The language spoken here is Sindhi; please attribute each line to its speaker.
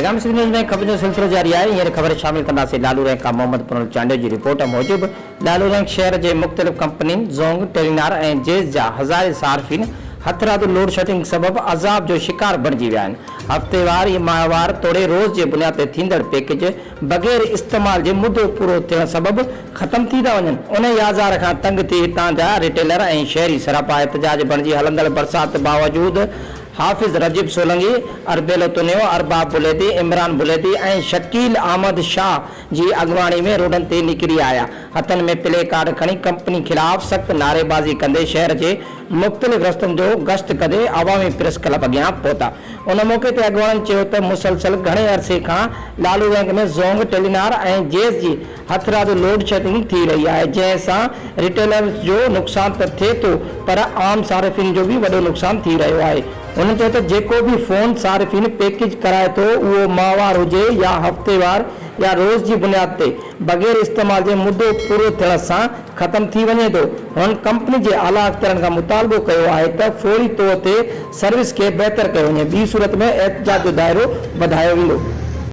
Speaker 1: پيغام سنڌ نيوز ۾ خبرن جو سلسلو جاري آهي، هينئر خبر شامل ڪنداسين لالو رينڪ کان محمد پنهل چانڊيو جي رپورٽ موجب لالو رينڪ شهر جي مختلف ڪمپنين زونگ، ٽيلينار ۽ جيز جا هزارين صارفين هٿرادو لوڊشيڊنگ سبب عذاب جو شڪار بڻجي ويا آهن، هفتيوار ۽ ماهوار توڙي روز جي بنياد تي ٿيندڙ پيڪيج بغير استعمال جي مدو پورو ٿيڻ سبب ختم ٿي ٿا وڃن. انهي آزار کان تنگ ٿي هتان جا ريٽيلر ۽ شهري سراپا احتجاج بڻجي هلندڙ برسات باوجود حافظ رجب سولنگي، اربيلو تنيو، ارباب بليدي، عمران بليدي ۽ شڪيل احمد شاهه جي اڳواڻي ۾ روڊن تي نڪري آيا. هٿن ۾ پلي ڪارڊ کڻي ڪمپني خلاف سخت نعريبازي ڪندي شهر جي مختلف رستن جو گشت ڪندي عوامي پريس ڪلب اڳيان پهتا. ان موقعي تي اڳواڻن چيو ته مسلسل گهڻي عرصي کان لالو رينگ ۾ زونگ، ٽيلينار ۽ جيز جي هٿرادو لوڊشيڊنگ ٿي رهي آهي جنهن سان ريٽيلرز جو نقصان ته ٿئي ٿو پر عام صارفين جو به وڏو نقصان ٿي رهيو آهي. هن چيو ته جيڪو به فون صارفين پيڪيج ڪرائي ٿو اهو ماهوار هجي يا هفتيوار يا روز جي بنياد تي بغير استعمال جي مدو پورو ٿيڻ سان ختم ٿي وڃي ٿو. هنن ڪمپني جي اعليٰ اختيارن کان مطالبو ڪيو آهي ته فوري طور تي سروس کي بهتر ڪيو وڃي ٻي صورت ۾ احتجاج جو دائرو وڌايو ويندو.